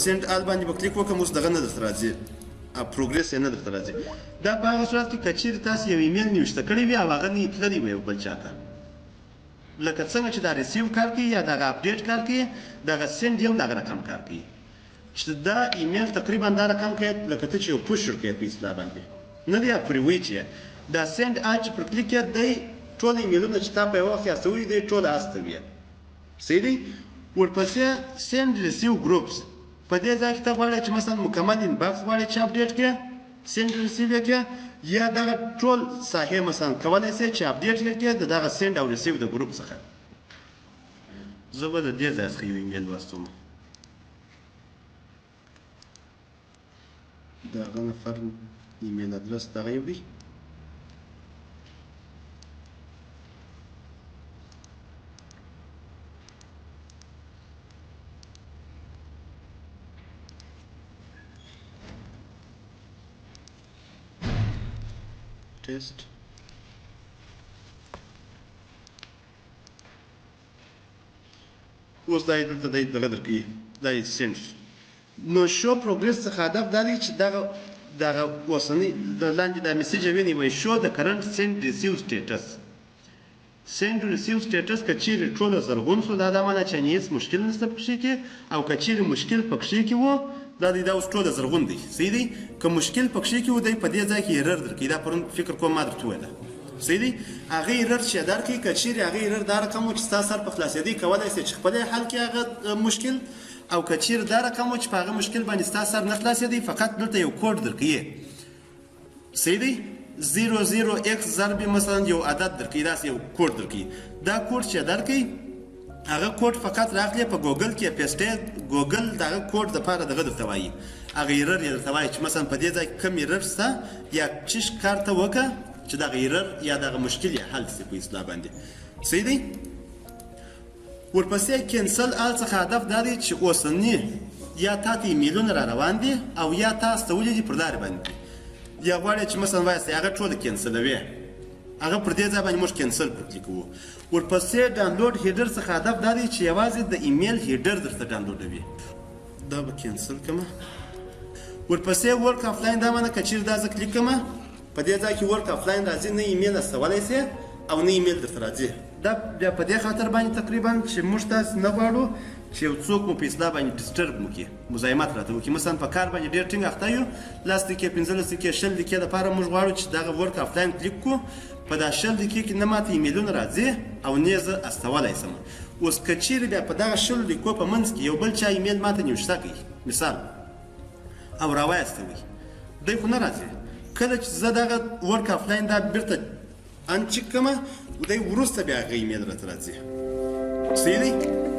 send all باندې به کلیک وکړم، اوس دغه نه درته راځي، progress یې نه درته راځي. دا په هغه صورت کې که چیرې تاسو یو ایمیل نوشته کړی وي او هغه نه یې تللی وي یو بل چا ته، لکه څنګه چې دا receive کار کوي یا دغه update کار کوي، دغه send یې هم دغه رقم کار کوي. چې دا ایمیل تقریبا دا رقم کوي لکه ته چې یو push ورکوې په اصطلاح باندې، نه دی پرې چې دا send all چې پر کلیک یې دی، ټول ایمیلونه چې تا په یو وخت کې استولي دی ټول استوي. صحیح دی. ورپسې send receive groups، په دې ځای کې ته غواړې چې مثلا مکمل inbox غواړې چې update کړې، send receive یې کړې، یا دغه ټول ساحې مثلا کولی شې چې update یې کړې د دغه send او receive د ګروپ څخه. زه به د دې ځای څخه یو ایمیل واستوم، د هغه نفر ایمیل ادرس دغه یو دی. ټیسټ اوس دا یې دلته دی دغه درکوي، دا یې send. نو show progress څخه هدف دا دی چې دغه اوسنی د لاندې دا message ویني، وایي show the current send receive status. send receive status که چیرې ټوله زرغون سو، دا دا معنی چې هیڅ مشکل نشته پکښې کې، او که چیرې مشکل پکښې کې وو، دا دی دا اوس ټوله زرغون دی. صحیح دی. که مشکل پکښې کې وو، دی په دې ځای کې error درکوي. دا پرون فکر کوم ما درته وویله. صحیح دی. هغه error چې درکوي، که چیرې هغه error دا رقم و چې ستا سر په خلاصېدی، کولی سې چې خپله یې حل کړې هغه مشکل، او که چیرې دا رقم و چې په هغه مشکل باندې ستا سر نه خلاصېدی، فقط دلته یو کوډ درکوي. صحیح دی. 00 x ضرب مثلا یو عدد درکوي، داسې یو کوډ درکوي. دا کوډ چې درکوي، هغه کوډ فقط راغلی په ګوګل کې paste، ګوګل دغه کوډ دپاره دغه درته وایي، هغه error یې درته وایي چې مثلا په دې ځای کې کوم error شته یا چیش کار ته وکړه چې دغه error یا دغه مشکل یې حل سي په اصطلاح باندې. صحیح دی. ورپسې cancel all څخه هدف دا دی چې اوسني یا تا ته ایمیلونه را روان دي او یا تا استولي دي پر لارې باندې، یا غواړې چې مثلا وایاست هغه ټوله کینسلوې، هغه پر دې ځای باندې موږ cancel پر کلیک کوو. ورپسې download header څخه هدف دا دی چې یوازې د ایمیل header درته ډاونلوډوي. دا به cancel کړم. ورپسې work offline، دا معنی که چیرې دا زه کلیک کړم په دې ځای کې work offline راځي، نه ایمیل استولی سې او نه ایمیل درته راځي. دا بیا په دې خاطر باندې تقریبا چې موږ تاسو نه غواړو چې یو څوک مو په اصطلاح باندې disturb مو کړي، مزاحمت راته وکړي. مثلا په کار باندې ډېر ټینګ اخته یو، 10 دقیقې، 15 دقیقې، 20 دقیقې دپاره موږ غواړو چې دغه work offline کلیک کړو. په دا 20 دقیقې کې نه ماته ایمیلونه راځي او نه زه استولی سم. اوس که چیرې بیا په دغه 20 دقیقو په منځ کې یو بل چا ایمیل ماته نوشته کوي مثال او راواستوي، دی خو نه راځي. کله چې زه دغه work offline دا بیرته uncheck کړم، دی وروسته بیا هغه ایمیل راته راځي. صحیح دی.